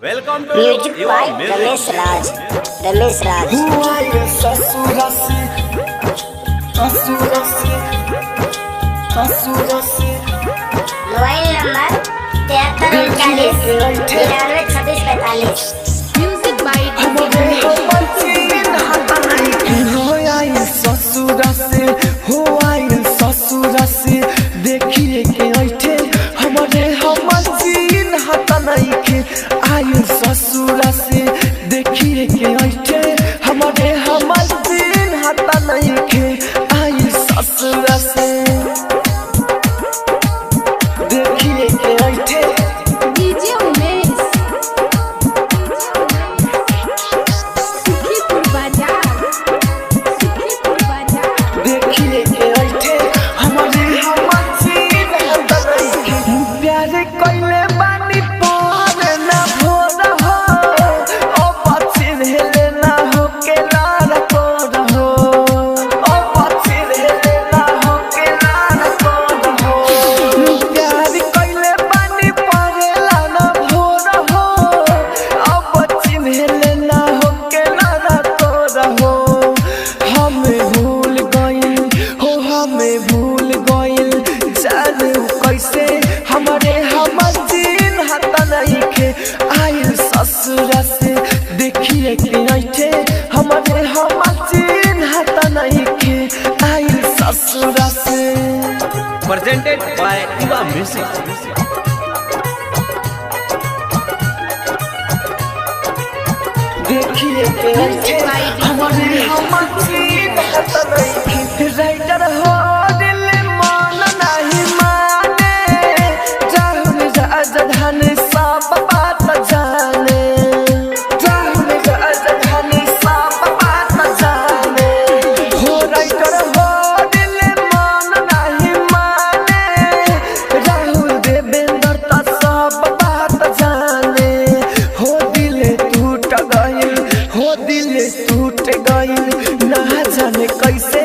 Welcome to music your by music. Ramesh Raj. Ramesh Raj. हुआ ससुर से, ससुर से, ससुर से। Mobile number 7339 992645। Music by हमारे हमर चिन्ह हो आइल ससुर से, हो आइल ससुर से, देखिए के ऐठे हमारे हमर चिन्ह नइखे। आइल ससुर से, देखिए के ऐठे हमारे हमर चिन्ह नइखे। आइल ससुर से, देखिए के ऐठे। डीजे उमेश, सुखीपुर बाजार, सुखीपुर बाजार। देखिए के ऐठे हमारे हमर चिन्ह नइखे। प्यार कइले बानी पर ना भोर हो, ओ पछिन ना हो के लार कोर हो, ओ पछिन ना हो के लार कोर हो। प्यार कइले बानी पर ना भोर हो, ओ पछिन ना हो के लार कोर हो। हमें भूल गइल हो, हमें भूल गइल, जाने कैसे हमारे हमर चिन्ह नइखे। आइल ससुर से, देखिए के ऐठे हमारे हमर चिन्ह नइखे। आइल ससुर से। Presented by Eva Music. देखिए के ऐठे हमारे हमर चिन्ह नइखे। राइटर हो दिल मन नहीं माने, राहुल राजधानी सब बात जाने, राहुल राजधानी सब बात जाने। हो राइटर हो दिल मन नहीं माने, राहुल देवेंद्र त सब बात जाने। हो दिल टूट गइल, हो दिल टूट गइल, ना जाने कैसे।